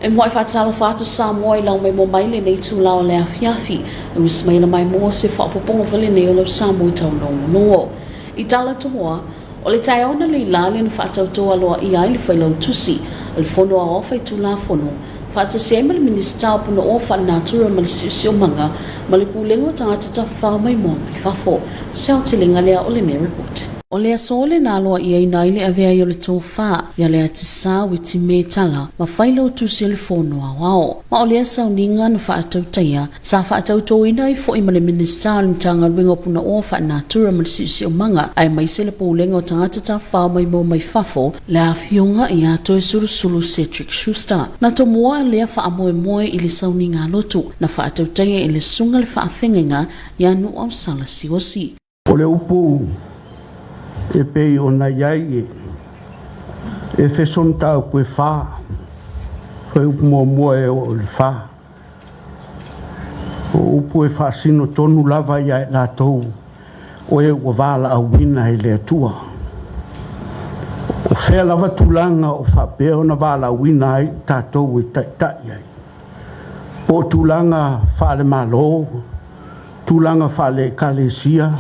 E muai faatalofa atu Samoa i lau maimoa mai lenei itula o le afiafi. E usi mai ana maimoa se faaopoopoga foi lenei o lau Samoa i taulogologo. I tala tomoa, o le taeao analeila lea na faatauto aloaia ai le Failautusi o le Fono Aoao Faitulafono faatasi ai ma le Minisita o Punaoa Faalenatura ma le Siosiomaga ma le Pulega o Tagata Tafafao Maimoa mai Fafo. O se aotelega lea o lenei report. O le aso lena aloaiaina ai le avea ai o le tofa ia Leatisā Witimē Tala ma Failautusi o le Fono Aoao. Ma o lea sauniga na faatautaia, sa faatautoina ai foi ma le Minisita o le Matagaluega o Punaoa Faalenatura ma le Siosiomaga aemaise le Pulega o Tagata Tafafao Maimoa Mai Fafo, le Afioga ia Toesulusulu Cedric Schuster. Na tomoa lea faamoemoe i le sauniga lotu na faatautaia i le Susuga le Faafeagaiga ia Nuuausala Siaosi. O le upu e pei ona i ai e Efeso mataupu e fa, fuaiupu muamua e oo i le fa. O upu e faasino tonu lava ia i latou o e ua valaauina e le Atua. O fea lava tulaga o faapea ona valaauina ai tatou e taitai ai, po o tulaga faale-Malo, tulaga faale-Ekalesia,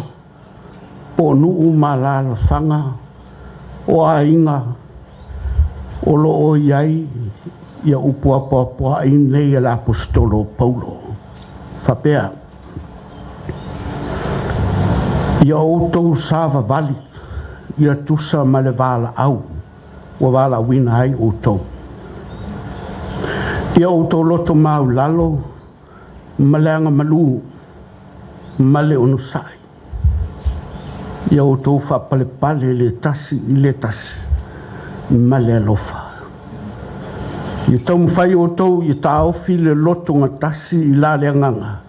po o nuu ma alaalafaga, o aiga o lo o i ai ia upu apoapoai nei a le Aposetolo o Paulo, faapea, Ia outou savavali ia tusa ma le valaau ua valaauina ai outou. Ia outou loto maulalo ma le agamalu ma le onosai. Ia outou faapalepale le tasi i le tasi ma le alofa. Ia taumafai outou ia taofi le loto gatasi i la le agaga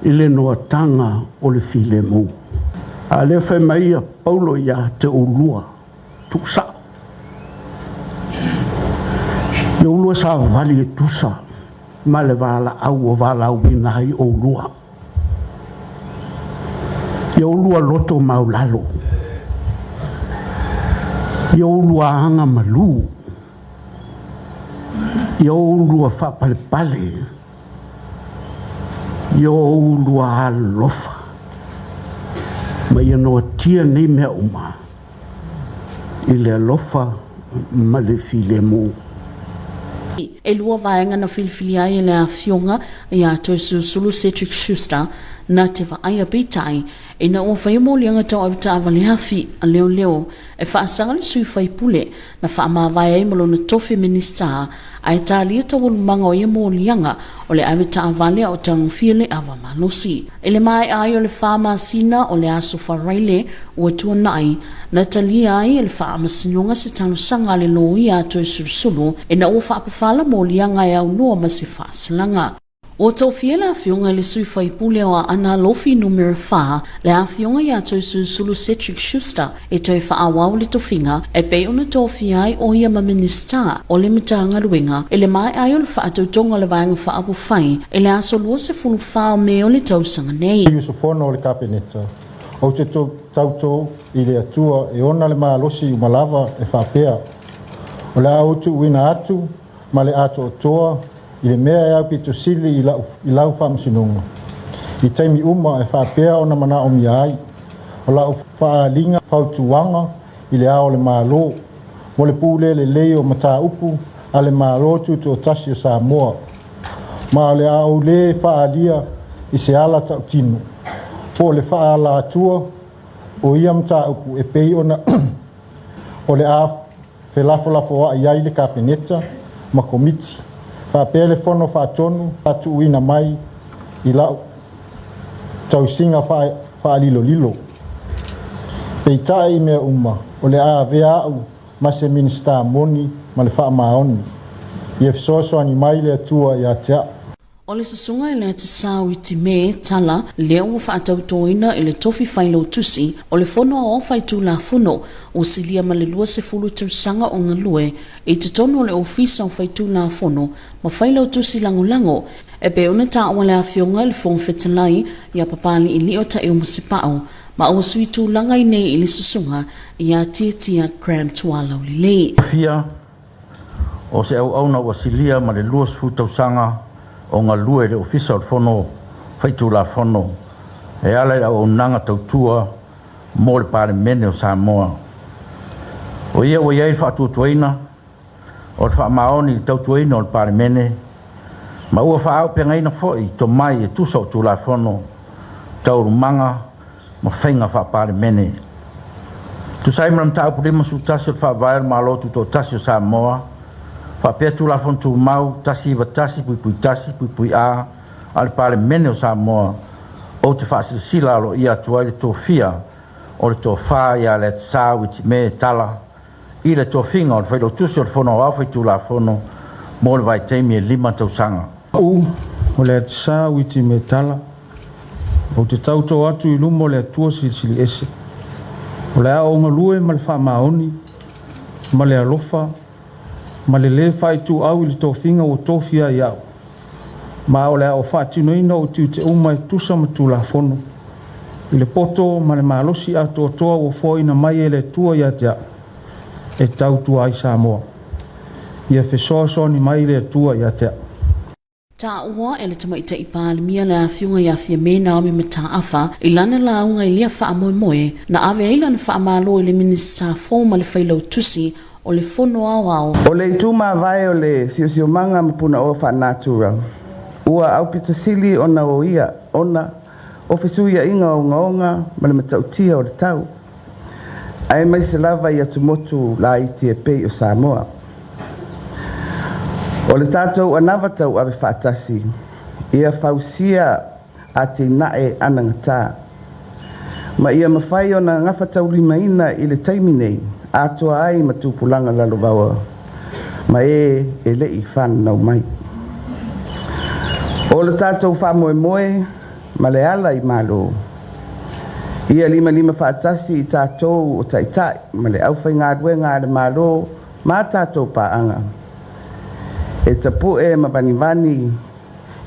i le noataga o le filemu. A lea fai mai ia Paulo ia te oulua, tuusao. Ia oulua savavali e tusa ma le valaau ua valaauina ai oulua. Ia oulua loto maulalo. Ia oulua aga malu. Ia oulua faapalepale. Ia oulua alofa. Ma ia noatia nei mea uma i le alofa ma le filemu. E lua vaega na filifilia ai e le Afioga ia Toesulusulu Cedric Schuster na te vaaia peitai ina ua faia moliaga tau avetaavale afi a leoleo e faasaga le sui faipule na faamavae ai ma lona tofi Minisita ae talia taualumaga o ia moliaga o le avetaavale a o tagofia le ava malosi. I le maea ai o le fa masina o le Aso Faraile ua tuanai, na talia ai e le Faamasinoga se talosaga a le loia a Toesulusulu ina ua faapafala moliaga e aunoa ma se faasalaga. Ua tofia le Afioga i le Sui Faipule o Aana Alofi Numera 4, le Afioga ia Toesulusulu Cedric Schuster e toe faaauau le tofiga e pei ona tofia ai o ia ma Minisita o le Matagaluega i le maea ai o le faatautoga o le Vaega Faaupufai i le aso 24 o Me o le tausaga nei. Sui usufono o le Kapeneta, ou te tautō i le Atua e ona le malosi uma lava e faapea, O le a ou tuuina atu ma le atoatoa i le mea e aupito sili i lau, i lau faamasinoga, i taimi uma e faapea ona manaomia ai, o lau faaaliga fautuaga i le Ao o le Malo, mo le pule lelei o mataupu a le Malo Tutoatasi o Samoa, ma o le a ou lē faaalia i se ala tautino, po o le faaala-atua o ia mataupu e pei ona o le a felafolafoa'i ai le Kapeneta ma Komiti, faapea le Fono Faatonu a tuuina mai i la'u tausiga faalilolilo. Peitai i mea uma, o le a avea a'u ma se Minisita moni ma le faamaoni. Ia fesoasoani mai le Atua ia te a'u. O le susuga i le Atisao i Time, Tala, lea ua faatautoina i le tofi failautusi o le Fono Aoao Faitulafono, ua silia ma le 20 tausaga o galue i totonu o le Ofisa o Faitulafono ma Failautusi Lagolago, e pei ona taua le Afioga i le Fofoga Fetalai ia Papali'ili'o Taeomusepa'o ma ua sui tulaga i nei i le susuga ia Tiatia Graham Tualaulelei. Fia. O se auauna ua silia ma le 20 tausaga o galue i le Ofisa o le Fono Faitulafono e ala i le auaunaga tautua mo le Palemene o Samoa. O ia ua i ai le faatuatuaina o le faamaoni i le tautuaina o le Palemene ma ua faaaupegaina foi tomai e tusa o Tulafono, taualumaga ma faiga faa-Palemene. E tusa ai ma le Mataupu 51 o le Faavae o le Malo Tutoatasi o Samoa, faapea Tulafono Tumau 191.1.A a le Palemene o Samoa, ou te faasilasila aloaia atu ai le tofia o le Tofa ia Leatisā Uetimē Tala i le tofiga o le Failautusi o le Fono Aoao Faitulafono mo le vaitaimi e 5 tausaga. Au, o Leatisā Uetimē Tala, Ou te tautō atu i luma o le Atua Silisili Ese, o le a ou galue ma le faamaoni, ma le alofa, ma le lē faaituau i le tofiga ua tofia ai au, ma o le a ou faatinoina ou tiute uma e tusa ma Tulafono, i le poto ma le malosi atoatoa ua foaina mai e le Atua ia te au, e tautua ai Samoa. Ia fesoasoani mai le Atua ia te au. Taua e le Tamaitai Palemia le Afioga ia Fiame Naomi Mataafa i lana lauga i lea faamoemoe na ave ai lana faamalo i le Minisita fou ma le Failautusi o le Fono Aoao. O le itu mavae o le siosiomaga ma punaoa faanatura, ua aupito sili ona o ia ona o fesuiaiga ogaoga ma le matautia o le tau, aemaise lava i atumotu laiti e pei o Samoa. O le tatou anava tauave faatasi, ia fausia atinae anagata, ma ia mafai ona gafataulimaina i le taimi nei atoa ai ma tupulaga lalovaoa ma e e le i fananau mai. O le tatou faamoemoe ma le ala i Malo, ia limalima faatasi i tatou o taitai ma le aufaigaluega a le Malo ma a tatou paaga, e tapue ma vanivani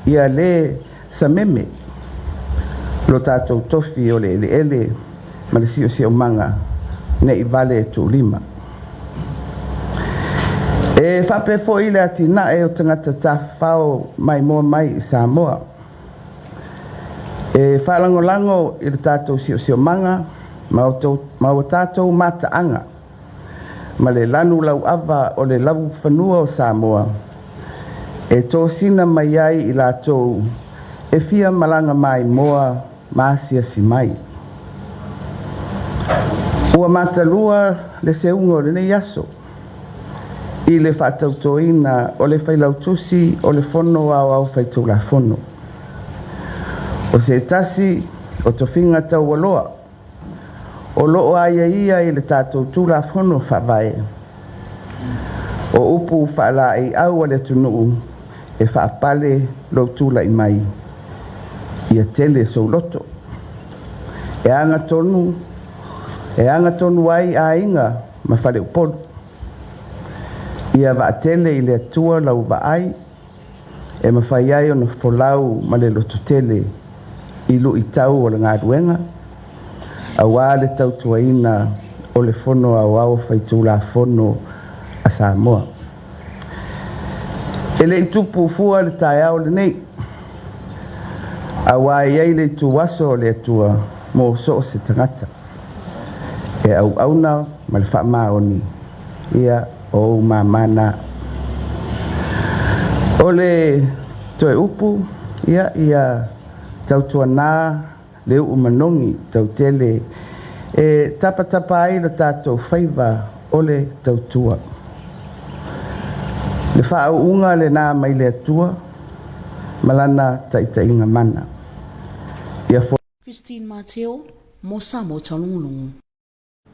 ia le sameme lo tatou tofi o le eleele ma le siosiomaga ne i vale tuulima. E faapea foi le atinae o tagata tafafao maimoa mai i Samoa. E faalagolago i le tatou siosiomaga ma o tatou mataaga ma le lanu lauava o le laufanua o Samoa e tosina mai ai i latou e fia malaga maimoa ma asiasi mai. Ua matalua le seuga o lenei aso i le faatautoina o le Failautusi o le Fono Aoao Faitulafono. O se tasi o tofiga taualoa o lo o aiaia i le tatou Tulafono Faavae, o upu faalaeiau a le atunuu e faapale lou tulai mai, ia tele sou loto. E agatonu, e agatonu ai aiga ma faleupolu. Ia vaatele i le Atua lau vaai e mafai ai ona folau ma le lototele i luitau o le galuega, aua le tautuaina o le Fono Aoao Faitulafono a Samoa. E le i tupu fua le taeao lenei, aua e i ai le ituaso o le Atua mo so o se tagata e auauna ma le faamaoni, ia o ou māmā na. O le toe upu, ia, ia tautuanā le uu manogi tautele e tapatapa ai lo tatou faiva o le tautua. Le faauuga lena mai le Atua ma lana taitaiga mana. Ia Christine Mateo, mo Samoa Taulogologo.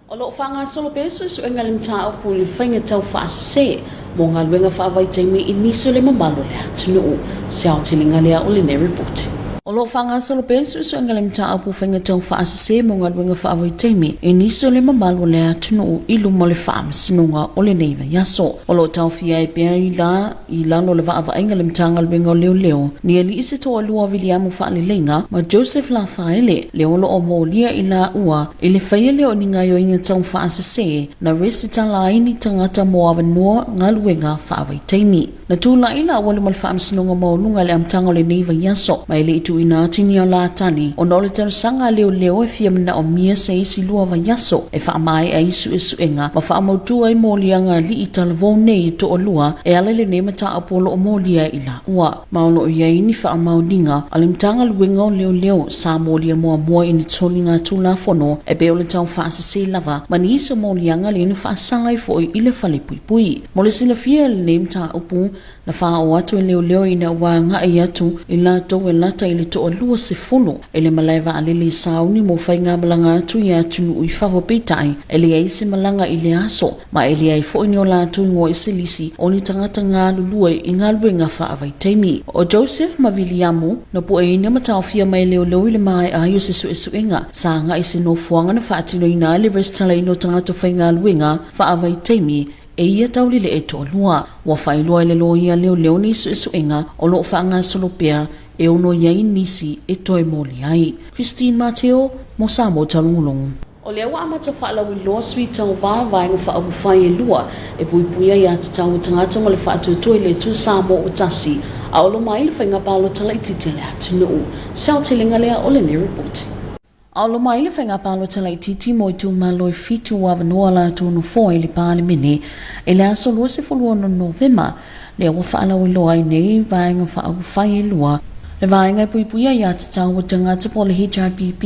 O lo o faagasolo pea suesuega i le mataupu i le faiga tau faasese mo galuega faavaitaimi i nisi o le mamalu o le atunuu. Se aotelega lea o lenei ripoti. O lo o faagasolo pea le suesuega i le mataupu o faiga tau faasese mo galuega faavaitaimi i nisi o le mamalu o le atunuu i luma o le Faamasinoga o lenei vaiaso. O lo o taofia ai pea i la i lalo o le vaavaaiga a le Matagaluega o Leoleo ni alii se toalua o Viliamu Faaleleiga ma Joseph Lafaele lea o lo o molia i laua i le faia lea o ni gaoioiga tau faasese na resitala ai ni tagata mo avanoa galuega faavaitaimi. Na tulai la ua luma le Faamasinoga Maualuga i le amataga o lenei vaiaso, ma e le i tuuina atu ni ala tali ona o le talosaga a leoleo e fia manaomia se isi lua vaiaso e faamaea ai suesuega ma faamautu ai moliaga alii talavou nei e toalua e ala i lenei mataupu o lo o molia i laua. Ma o lo o i ai ni faamaoniga a le Matagaluega o Leoleo sa molia muamua i ni toliga Tulafono e pei o le tau faasese lava ma nisi o moliaga lea na faasala ai foi i le falepuipui. Mo le silafia i lenei mataupu, na faaoo atu e leoleo ina ua agai atu i latou e lata i le toalua sefulu i le malae vaalele i Sauni mo faigamalaga atu i atunuu i fafo peitai e leai se malaga i le aso ma e leai foi ni o latou igoa i se lisi o ni tagata galulue i galuega faavaitaimi. O Joseph ma Viliamu, na pueina ma taofia mai e leoleo i le maea ai o se suesuega sa agai i se nofoaga na faatinoina ai le resitalaina o tagata faigaluega faavaitaimi e ia taulele'e toalua. Ua faailoa e le loia leoleo nei suesuega o lo o faagasolo pea e ono i ai nisi e toe moli ai. Christine Mateo mo Samoa Taulogologo. O lea ua amata faalauiloa sui tauva Vaega Faaupufai e lua e puipuia ia tatau a tagata ma le faatuatua i le Itu Samoa ua tasi a olo mai le faiga palota laitiiti a le atunuu. Se aotelega lea o lenei ripoti. A olo mai le faiga palota laitiiti mo itumalo e fitu ua avanoa latou nofoa i le Palemene i le aso 26 Novema, lea ua faalauiloa ai nei Vaega Faaupufai e lua, le Vaega e Puipuia Ia Tatau a Tagata po o le HRPP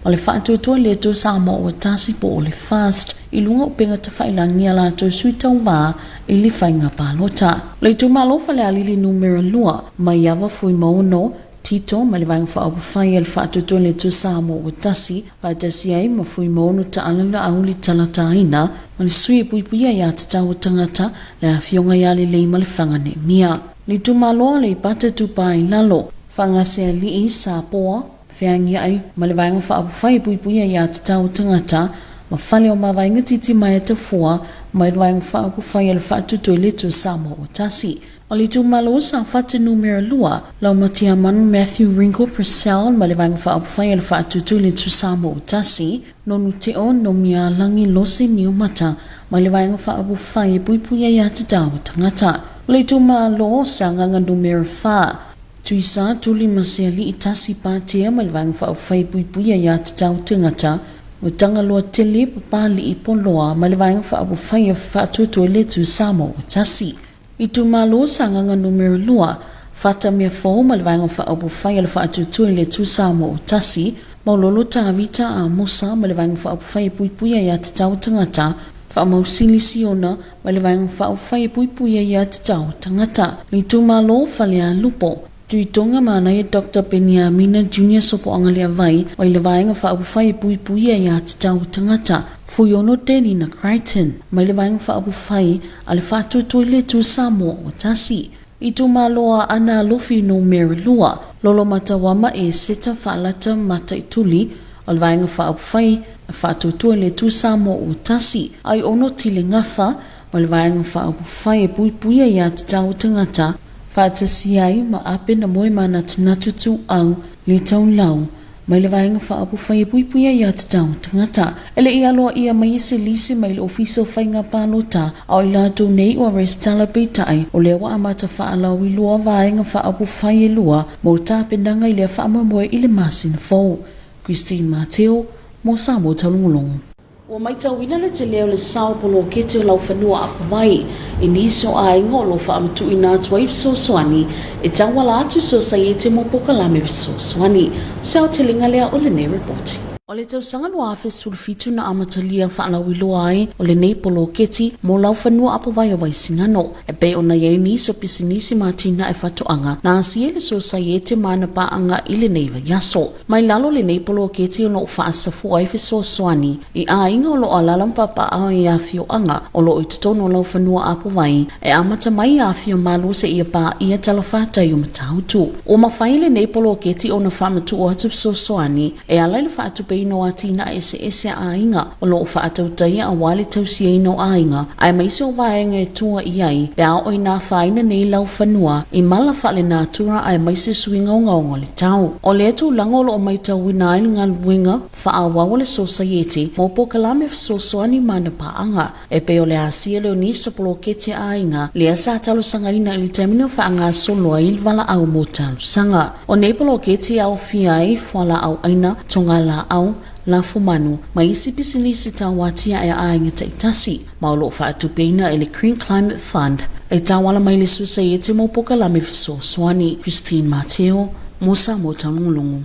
ma le Faatuatua i le Atua Samoa ua Tasi po o le FAST i luga o upega tafailagi a latou sui tauva i le faiga palota. Le itumalo Falealili Numera 2, Maiava Fuimaono, Tito mai le Vaega Faaupufai a le Faatuatua i le Atua Samoa ua Tasi, faatasi ai ma Fuimaono Taala Laauli Talataina ma le Sui e Puipuia Ia Tatau a Tagata, le Afioga ia Leleimalefanga Neemia. Le Itumalo Aleipata Itupa i Lalo, Fagasealii, Sapoa, Feagiai ma le Vaega Faaupufai e Puipuia Ia Tatau a Tagata ma Fale o Mavaega Titimaea Tafua mai le Vaega Faaupufai a le Faatuatua i le Atua Samoa ua Tasi. O le itumalo o Safata Numera 2, Laumatiamanu Matthew Ringo Purcell ma le Vaega Faaupufai a le Faatutu i le Tusamoa ua Tasi, Nonu Teo Nomialagi Lose Niumata mai le Vaega Faaupufai e Puipuia Ia Tatau a Tagata. O le itumalo o Sagaga Numera 4, Tuisa Tuli Masealii Tasi Patea mai le Vaega Faaupufai e Puipuia Ia Tatau a Tagata, O Tagaloa Tele Papalii Poloa mai le Vaega Faaupufai a Faatuatua i le Tusamoa ua Tasi. Itumalo Sagaga Numera 2, Fata Meafou ma le Vaega Faaupufai a le Faatuatua i le Atua Samoa ua Tasi, Maulolo Tavita Amosa ma le Vaega Faaupufai e Puipuia Ia Tatau a Tagata, Faamausili Siona ma le Vaega Faaupufai e Puipuia Ia Tatau a Tagata. Itumalo Falealupo, Tuitoga Manaia Doctor Peniamina Junior Sopoagaleavai mai le Vaega Faaupufai e Puipuia Ia Tatau a Tagata, Fuiono Tenina Crichton mai le Vaega Faaupufai a le Faatuatua i le Atua Samoa ua Tasi. Itumalo a Ana Alofi Numera 2, Lolomatauama Eseta Faalata Mataituli o le Vaega Faaupufai a Faatuatua i le Atua Samoa ua Tasi, Aiono Tile Gafa mai le Vaega Faaupufai e Puipuia Ia Tatau a Tagata, faatasi ai ma Apena Moemanatunatu Tuau le Taulau mai le Vaega Faaupufai e Puipuia Ia Tatau a Tagata. E le i aloaia mai se lisi mai le Ofisa o Faiga Palota a o i latou nei ua resitala peitai o lea ua amata faalauiloa Vaega Faaupufai e lua mo le tapenaga i lea faamoemoe i le masina fou. Christine Mateo mo Samoa Taulogologo. Ua maitauina le tele o le sao poloketi o Laufanua Apavai i nisi o aiga o lo o faamatuuina atu ai fesoasoani e tauala atu i Sosaiete mo Pokalame Fesoasoani. Se aotelega lea o lenei ripoti. O le tausaga 2017 na amatalia faalauiloa ai o lenei poloketi mo laufanua apovai o Vaisigano, e pei ona i ai nisi o pisinisi ma atinae faatoaga na asia i le Sosaiete ma ana paaga i lenei vaiaso. Mai lalo o lenei poloketi o lo o faasafoa ai fesoasoani i aiga o lo o alaala ma papaaao i afioaga o lo o i totonu o laufanua apovai e amata mai i Afiomalu seia paia talafatai o Matautu. Ua mafai lenei poloketi ona faamatuu atu fesoasoani e ala i le faatupeina o atinae eseese a aiga o lo o faatautaia aua le tausiaina o aiga aemaise o vaega e tua i ai pe a oo ina afaina nei laufanua i mala faalenatura aemaise suiga ogaoga o le tau. O lea tulaga o lo o maitauina ai le galuega faaauau a le Sosaiete mo polokalame fesoasoani ma ana paaga e pei o le asia lea o nisi o poloketi a aiga lea sa talosagaina i le taimi na faagasolo ai le valaau mo talosaga. O nei poloketi e aofia ai fualaau ʻaina, togalaau, lafumanu, ma isi pisinisi tauatiae a aiga taitasi, ma o lo o faatupeina e le Green Climate Fund e tauala mai le Sosaiete mo Pokalame Fesoasoani. Christine Mateo, mo Samoa Taulogologo.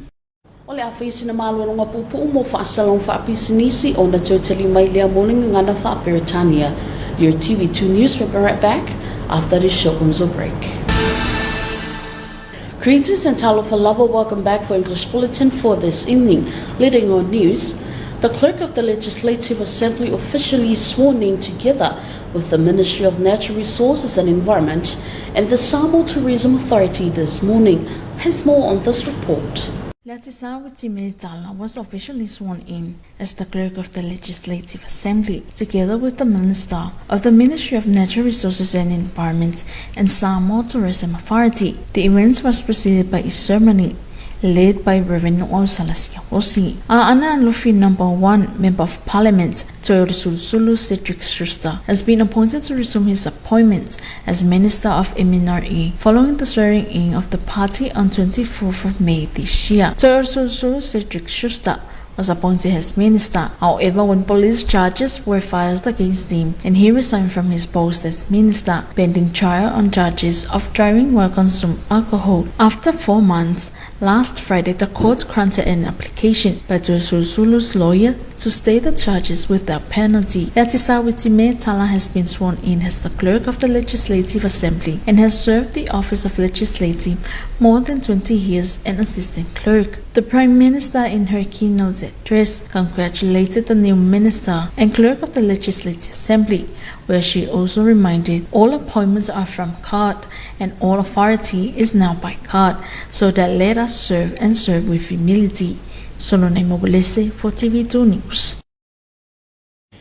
O le a fai sina malologa puupuu mo faasalaga faapisinisi ona toe tali mai lea mo le gagana faa-Peretania. Your TV2 News will be right back after this short commercial break. Greetings and talofa lava. Welcome back for English Bulletin for this evening. Leading on news, the clerk of the Legislative Assembly officially sworn in together with the Ministry of Natural Resources and Environment and the Samoa Tourism Authority this morning. Has more on this report. Leatisawa Tala was officially sworn in as the clerk of the Legislative Assembly, together with the Minister of the Ministry of Natural Resources and Environment and Samoa Tourism Authority. The event was preceded by a ceremony led by Reverend Noel Salasiawosi. Ana Luffy number one Member of Parliament, Toeolesulusulu Cedric Schuster, has been appointed to resume his appointment as Minister of MNRE following the swearing-in of the party on 24th of May this year. Toeolesulusulu Cedric Schuster was appointed as minister. However, when police charges were filed against him and he resigned from his post as minister, pending trial on charges of driving while consuming alcohol. After 4 months, last Friday, the court granted an application by Toeolesulusulu's lawyer to stay the charges without penalty. Leatisawiiti Tala has been sworn in as the clerk of the Legislative Assembly and has served the office of legislative more than 20 years and assistant clerk. The Prime Minister in her keynote address congratulated the new minister and clerk of the Legislative Assembly, where she also reminded all appointments are from God and all authority is now by God, so that let us serve and serve with humility. Solonai Mobolese for TV2 News.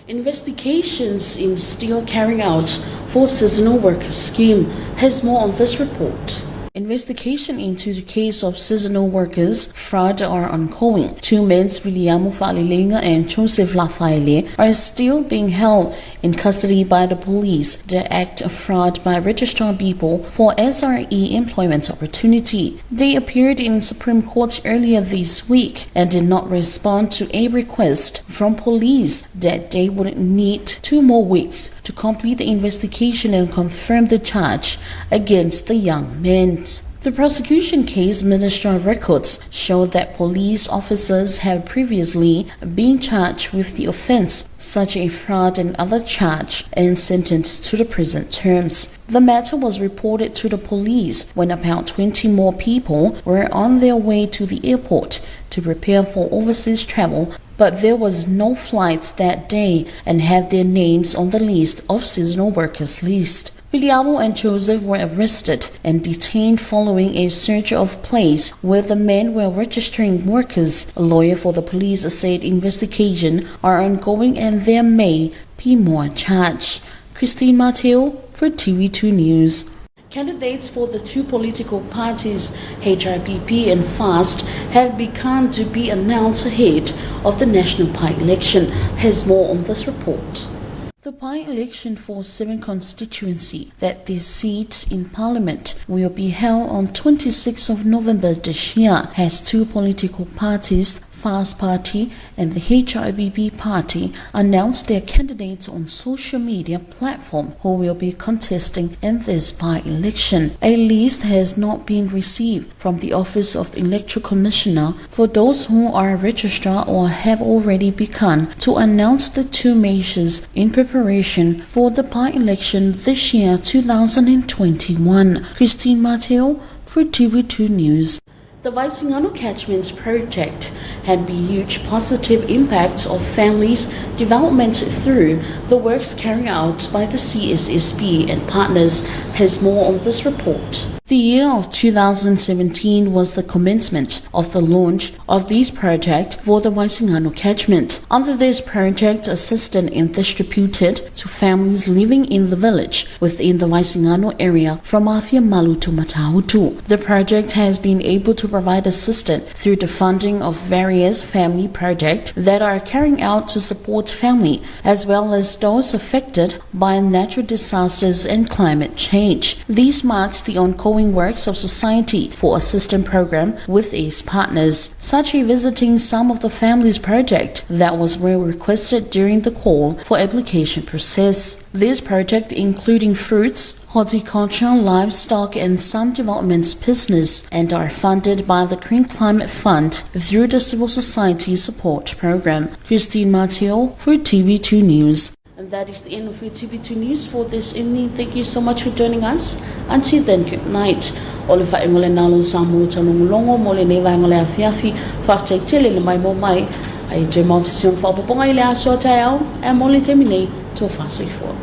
Investigations in still carrying out for seasonal workers scheme. Has more on this report. Investigation into the case of seasonal workers fraud are ongoing. Two men, Viliamu Falilinga and Joseph Lafaele, are still being held in custody by the police. The act of fraud by registering people for SRE employment opportunity. They appeared in Supreme Court earlier this week and did not respond to a request from police that they would need 2 more weeks to complete the investigation and confirm the charge against the young men. The prosecution case ministry records show that police officers have previously been charged with the offense, such a fraud and other charge, and sentenced to the prison terms. The matter was reported to the police when about 20 more people were on their way to the airport to prepare for overseas travel, but there was no flights that day and had their names on the list of seasonal workers list. Viliamu and Joseph were arrested and detained following a search of place where the men were registering workers. A lawyer for the police said investigations are ongoing and there may be more charge. Christine Mateo for TV2 News. Candidates for the two political parties, HRPP and FAST, have begun to be announced ahead of the national by-election. Has more on this report. The by-election for 7 constituency that their seats in parliament will be held on 26th of November this year has two political parties FAS Party and the HIBB Party announced their candidates on social media platform who will be contesting in this by-election. A list has not been received from the Office of the Electoral Commissioner for those who are registered or have already begun to announce the two measures in preparation for the by-election this year 2021. Christine Mateo for TV2 News. The Vaisigano Catchments Project had a huge positive impact of families' development through the works carried out by the CSSP and partners. Has more on this report. The year of 2017 was the commencement of the launch of this project for the Vaisigano catchment. Under this project, assistance is distributed to families living in the village within the Vaisigano area from Afiamalu to Matautu. The project has been able to provide assistance through the funding of various family projects that are carrying out to support family as well as those affected by natural disasters and climate change. This marks the ongoing works of Society for Assistance Program with its partners, such as visiting some of the families project that was well requested during the call for application process. This project including fruits, horticulture, livestock and some developments business and are funded by the Green Climate Fund through the Civil Society Support Program. Christine Mateo for TV2 News. And that is the end of your TV2 News for this evening. Thank you so much for joining us. Until then, good night. O le faaiuga lena o lou Samoa taulogologo mo lenei vaega o le afiafi. Faafetai tele le maimoa mai. A ia toe maua se isi ona faaopoopoga i le aso a taeao. Ae mo le taimi nei, tofa soifua.